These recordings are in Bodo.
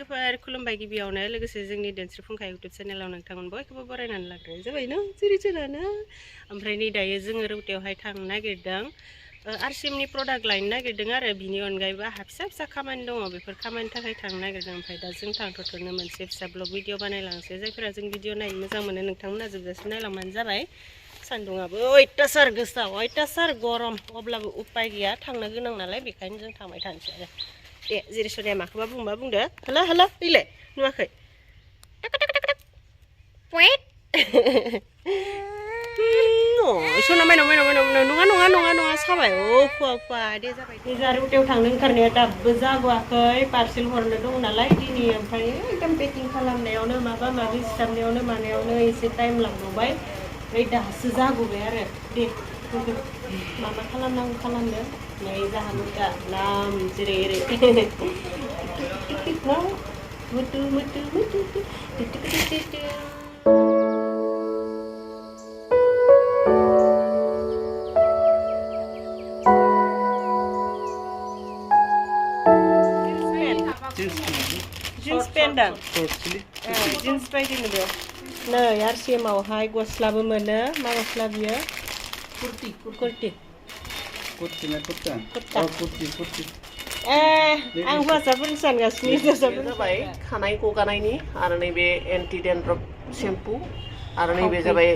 साबायखर खुलुमबाय गिबियावनो लोगोसे जोंनि देनस्रि फुंखा इउटुब चेनेलाव नोंथांमोन बयखौबो बरायनानै लाग्रोनाय जाबाय न जिरिजोरानो ओमफ्राय नै दायो जोङो रौतायावहाय थांनो नागिरदों आरसिएमनि प्रडाक्ट लायनो नागिरदों आरो बिनि अनगायैबो आंहा फिसा फिसा खामानि दङ बेफोर खामानिनि थाखाय थांनो नागिरदों ओमफ्राय दा जों थांथ'थ'नो मोनसे फिसा ब्लग भिडिअ बानायलांसै जायफोरा जों भिडिअ नायनो मोजां मोनो नोंथांमोना जोबजासिम नायलांबानो जाबाय सान्दुङाबो अयथासार गोसा अयथासार गरम अब्लाबो उपाय गैया थांनो गोनां नालाय बेखायनो जों थांबाय थानोसै आरो दे जेरै सनिया माखौबा बुंदो हेल' हेल' फैलाय नुवाखै सना माइनाव नङा साबाय खुवा दे जाबाय दे जा रौतायाव थांनो ओंखारनाया दाबो जाबोआखै पार्सेल हरनो दं नालाय दिनै ओमफ्राय एकदम पेकिं खालामनायावनो माबा माबि सिथाबनायावनो मानायावनो एसे टाइम लांबावबाय ओमफ्राय दासो जाबोबाय आरो दे माबा खालामनांगौ खालामदो नै जाहानो दा लाम जेरै एरै मुतु जीन्स पेन्ट जीन्स बायदि नुदो नै आरसिएमावहाय गस्लाबो मोनो मा गस्ला बियो कुर्ति आं हौवासाफोरनि सानगासिनो जाबाय खानाय गगानायनि आरो नैबे एन्टि डेन्ड्रफ सेम्पु आरो नैबे जाबाय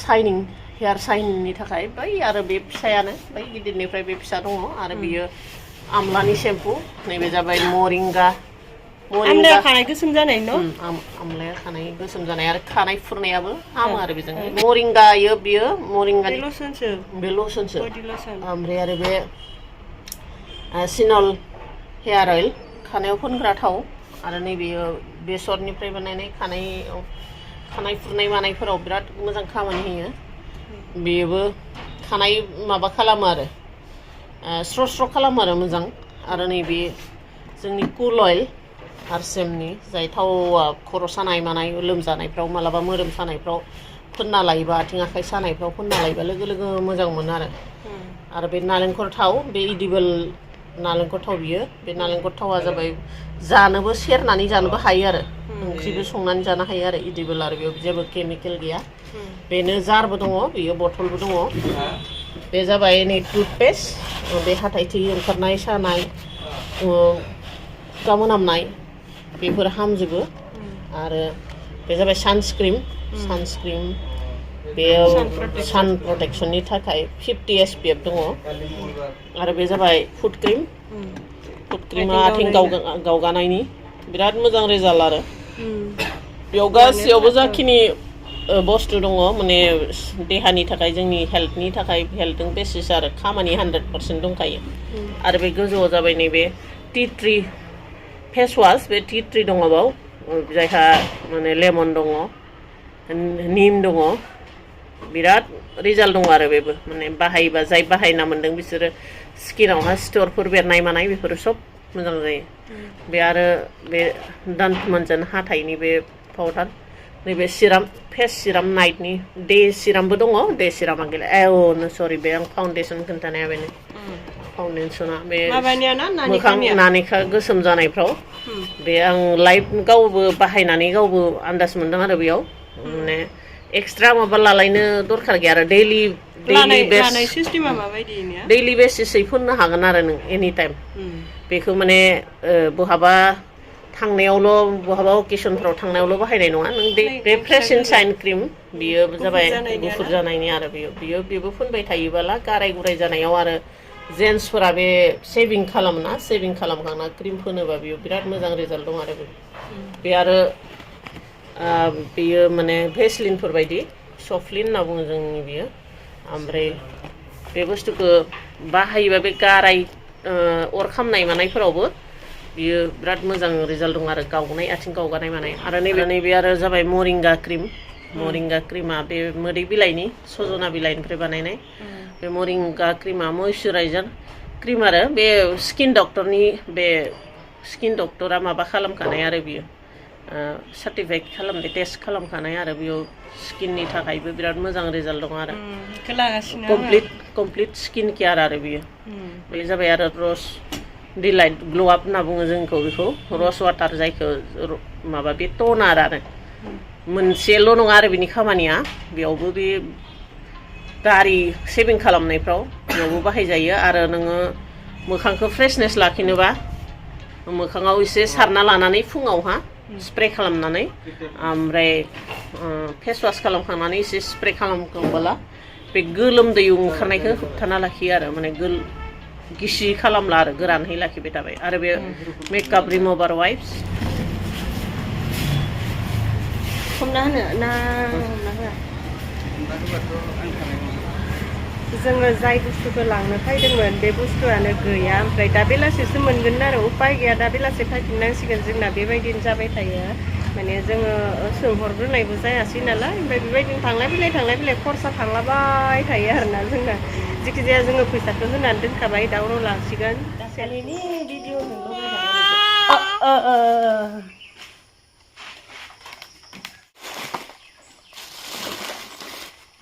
शाइनिं हेयार शाइनिंनि थाखाय बै आरो बे फिसायानो बै गिदिरनिफ्राय बे फिसा दङ आरो बियो आमलानि सेम्पु नैबे जाबाय मोरिंगा खानाय गोसोम जानाय न आमलाया खानाय गोसोम जानाय आरो खानाय फुरनायाबो हामो आरो बेजों मोरिंगायो बियो मोरिंगानि बे लसनसो ओमफ्राय आरो बे सिनल हेयार अइल खानायाव फोनग्रा थाव आरो नैबेयो बेसरनिफ्राय बानायनाय खानाय फुरनाय मानायफोराव बिराद मोजां खामानि होयो बेबो खानाय माबा खालामो आरो स्र' खालामो आरो मोजां आरो नैबे जोंनि कुल अइल आरसिएमनि जाय थावआ खर' सानाय मानाय लोमजानायफ्राव मालाबा मोदोम सानायफ्राव फोनना लायोबा आथिं आखाइ सानायफ्राव फोनना लायोबा लोगो मोजां मोनो आरो बे नालेंखर थाव बे इडिबल नालेंखर थाव बियो बे नालेंखर थावा जाबाय जानोबो सेरनानै जानोबो हायो आरो ओंख्रिबो संनानै जानो हायो आरो इडिबल आरो बेयाव जेबो केमिकेल गैया बेनो जारबो दङ बेयो बथलबो दङ बे जाबाय नै टुथपेस्ट बे हाथाइ थै ओंखारनाय सानाय खुगा मोनामनाय बेफोर हामजोबो आरो बे जाबाय सानस्क्रिन बेयो सान प्रटेक्सननि थाखाय 50 SPF दङ आरो बे जाबाय फुट क्रिमा आथिं गावगानायनि बिराद मोजां रिजाल्ट आरो बेयाव गासैयावबो जाखिनि बुस्थु दङ माने देहानि थाखाय जोंनि हेल्थनि थाखाय हेल्थजों बेसिस आरो खामानि 100% दंखायो आरो बे गोजौआव जाबाय नैबे टि ट्रि फेस वाश बे टि ट्रि दङ बाव जायहा माने लेमन दङ निम दङ बिराद रिजाल्ट दङ आरो बेबो माने बाहायोबा जाय बाहायना मोन्दों बिसोरो स्किनावहा सिथरफोर बेरनाय मानाय बेफोरो सब मोजां जायो बे आरो बे दान्थमोनजों हाथाइनि बे पाउडार नैबे सिराम फेस सिराम नाइटनि डे सिरामबो दङ डे सिरामा गैला सरि बे आं फाउन्डेसन खोन्थानाया बेनो फाउन्डेसना बे मोखां नानेखा गोसोम जानायफ्राव बे आं लाइफ गावबो बाहायनानै गावबो आन्दाज मोन्दों आरो बेयाव माने एक्सट्रा माबा लालायनो दरखार गैया आरो दैलि बेसिसै फोननो हागोन आरो नों एनि टाइम बेखौ माने बहाबा थांनायावल' बहाबा अकेसनफ्राव थांनायावल' बाहायनाय नङा नों बे फ्रेश एन्ड शाइन क्रिम बियो जाबाय गुफुर जानायनि आरो बेबो फोनबाय थायोबोला गाराय गुराय जानायाव आरो जेन्ट्सफोरा बे सेभिं खालामोना सेभिं खालामखांना क्रिम फोनोबा बेयो बिराद मोजां रिजाल्ट दं आरो बे आरो बेयो माने भेसलिनफोर बायदि सफ्लिन होनना बुङो जोंनि बियो ओमफ्राय बे बुस्थुखौ बाहायोबा बे गाराय अर खामनाय मानायफोरावबो बियो बिराद मोजां रिजाल्ट दं आरो गावनाय आथिं गावगानाय मानाय आरो नैबे आरो जाबाय मोरिंगा क्रिमा बे मोदै बिलाइनि सजना बिलाइनिफ्राय बानायनाय बे मोरिंगा क्रिमा मयस्चराइजार क्रिम आरो बे स्किन डक्टरा माबा खालामखानाय आरो बियो सार्टिफाइड खालामनाय टेस्ट खालामखानाय आरो बेयाव स्किननि थाखायबो बिराद मोजां रिजाल्ट दं आरो कमप्लिट स्किन केयार आरो बियो बे जाबाय आरो डिलाइट ग्ल' आप होनना बुङो जोंखौ बेखौ रस वाटार जायखौ माबा बे टनार आरो मोनसेल' नङा आरो बिनि खामानिया बेयावबो बे दारि सेभिं खालामनायफ्राव बेयावबो बाहायजायो आरो नोङो मोखांखौ फ्रेशनेस लाखिनोबा मोखाङाव एसे सारना लानानै फुङावहा स्प्रे खालामनानै ओमफ्राय फेस वास खालामखांनानै एसे स्प्रे खालामखांबोला बे गोलोमदै ओंखारनायखौ होबथाना लाखियो आरो माने गिसि खालामला आरो गोरानहै लाखिबाय थाबाय आरो बे मेकआप रिमुभार वाइप्स हमना होनो ना हमना होआ जोङो जाय बुस्थुखौ लांनो फैदोंमोन बे बुस्थुआनो गैया ओमफ्राय दा बेलासिसो मोनगोन आरो उपाय गैया दा बेलासि फैफिननांसिगोन जोंना बेबायदिनो जाबाय थायो माने जोङो सोंहरग्रोनायबो जायासै नालाय ओमफ्राय बेबायदिनो थांलाय फैलाय खरसा थांलाबाय थायो आरोना जोंना जिखिजाया जोङो फैसाखौ होनानै दोनखाबाय दा उनाव लांसिगोन दाखालिनि भिडिअ'जोंबो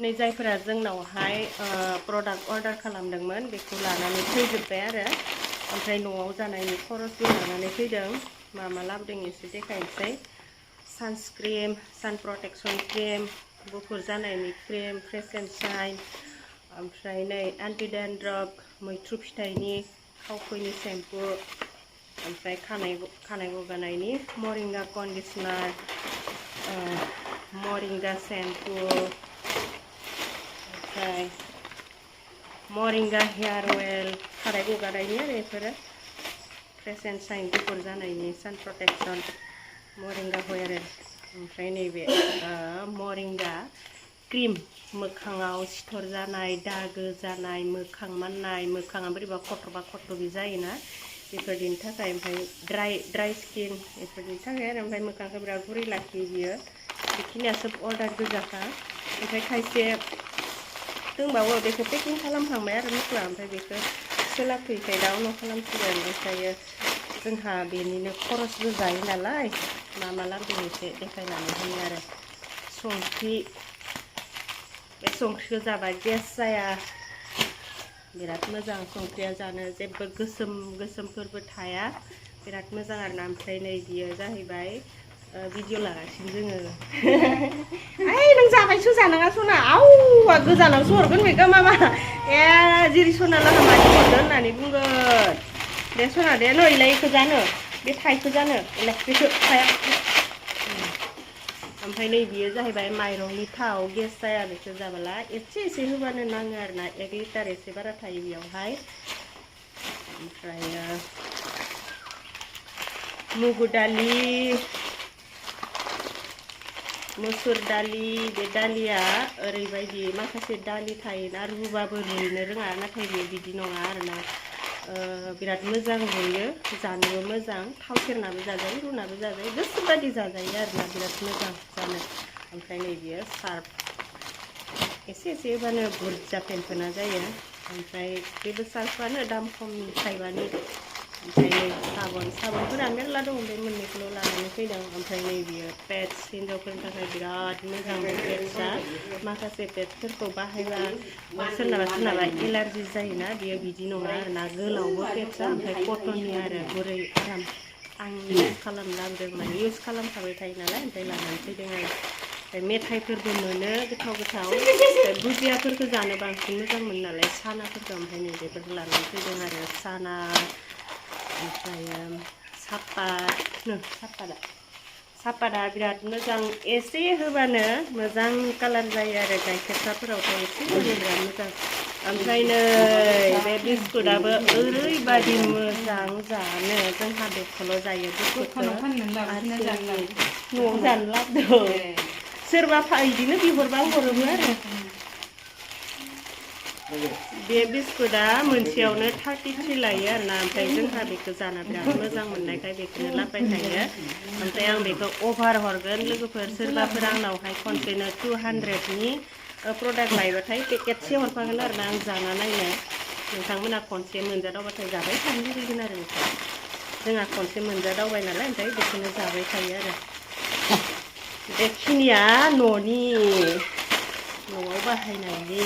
नै जायफोरा जोंनावहाय प्रडाक्ट अर्डार खालामदोंमोन बेखौ लानानै फैजोब्बाय आरो ओमफ्राय न'आव जानायनि खरसबो लानानै फैदों मा लाबोदों एसे देखायनोसै सानस्क्रिम सान प्रटेक्सन क्रिम गुफुर जानायनि क्रिम फ्रेश एन्ड शाइन ओमफ्राय नै एन्टि डेन्ड्रफ मैथ्रु फिथाइनि खावखैनि सेम्पु ओमफ्राय खानाय गगानायनि मरिंगा कन्डिशनार मरिंगा सेम्पु ओमफ्राय मरिंगा हेयार अइल खानाय गगानायनि आरो बेफोरो फ्रेश एन्ड शाइन गुफुर जानायनि सान प्रटेक्सन मरिंगा हेयार अइल ओमफ्राय नैबे मरिंगा क्रिम मोखाङाव सिथर जानाय दागो जानाय मोखां माननाय मोखाङा बोरैबा खथ्रबि जायोना बेफोरनि थाखाय ओमफ्राय ड्राइ स्किन बेफोरनि थाखाय आरो ओमफ्राय मोखांखौ बिराद गुरै लाखियो बियो बेखिनिया सोब अर्डार गोजाखा ओमफ्राय खायसे दंबावो बेखौ पेकिं खालामखांबाय आरो मिथिया ओमफ्राय बेखौ सोलाबफैखाय दा उनाव खालामसिगोन ओमफ्रायो जोंहा बेनिनो खरसबो जायो नालाय मा लाबोदों एसे देखायनानै होयो आरो संख्रि बे संख्रिखौ जाबा गेस जाया बिराद मोजां संख्रिया जानो जेबो गोसोमफोरबो थाया बिराद मोजां आरोना ओमफ्राय नै बियो जाहैबाय भिडिअ लागासिनो जोङो ओइ नों जाबायसो जानाङा सना आवा गोजानावसो हरगोन बेखौ मामा जिरि सना लाहा मानि हरगोन होननानै बुंगोन दे सना दे नै इलायखौ जानो बे थाइखौ जानो इलेक्ट्रिकखौ थाया ओमफ्राय नै बियो जाहैबाय माइरंनि थाव गेस जाया बेखौ जाबोला एसे होबानो नाङो आरोना 1 लिटार एसे बारा थायो बेयावहाय ओमफ्राय मुगु दालि मुसुर दालि बे दालिया ओरैबायदि माखासे दालि थायोना रुबाबो रुइनो रोङा नाथाय बे बिदि नङा आरोना बिराद मोजां रुयो जानोबो मोजां थाव सेरनाबो जाजायो रुनाबो जाजायो गोसोबादि जाजायो आरोना बिराद मोजां जानो ओमफ्राय नै बियो सार्फ एसे होबानो बुरजा फेंफोना जायो ओमफ्राय बेबो सार्फआनो दाम खमनि थाइबानि ओमफ्राय नै साबोनफोरा मेरला दं बे मोननैखौल' लानानै फैदों ओमफ्राय नै बियो पेड्स हिन्जावफोरनि थाखाय बिराद मोजां बे पेड्सआ माखासे पेड्सफोरखौ बाहायबा सोरनाबा एलार्जि जायोना बियो बिदि नङा आरोना गोलावबो पेड्सआ ओमफ्राय कटननि आरो गुरै आराम आं इउज खालामनो लाबोदों माने इउज खालामखाबाय थायो नालाय ओमफ्राय लानानै फैदों आरो ओमफ्राय मेथाइफोरबो मोनो गोथाव भुजियाफोरखौ जानो बांसिन मोजां मोनो नालाय सानाफोरखौ ओमफ्राय नै बेफोरखौ लानानै फैदों आरो साना ओमफ्राय सापाता बिराद मोजां एसे होबानो मोजां कालार जायो आरो गाइखेर साफोरावथ' एसे होनो बिराद मोजां ओमफ्राय नै बे बिस्कुटाबो ओरैबादि मोजां जानो जोंहा बेखौल' जायो बिस्कुटखौ न'आव जानो लाबोदों सोरबा बिदिनो बिहरबा हरोबो आरो बे बिस्कुटा मोनसेयावनो 33 लायो आरोना ओमफ्राय जोंहा बेखौ जाना बिराद मोजां मोननायखाय बेखौनो लाबोबाय थायो ओमफ्राय आं बेखौ अभार हरगोन लोगोफोर सोरबाफोर आंनावहाय खनसेनो 200नि प्रडाक्ट लायबाथाय पेकेटसे हरफागोन आरोना आं जाना नायनो नोंथांमोना खनसे मोनजादावबाथाय जाबाय थानो लुगैगोन आरो बेखौ जोंहा खनसे मोनजादावबाय नालाय ओमफ्राय बेखौनो जाबाय थायो आरो बेखिनिया न'आव बाहायनायनि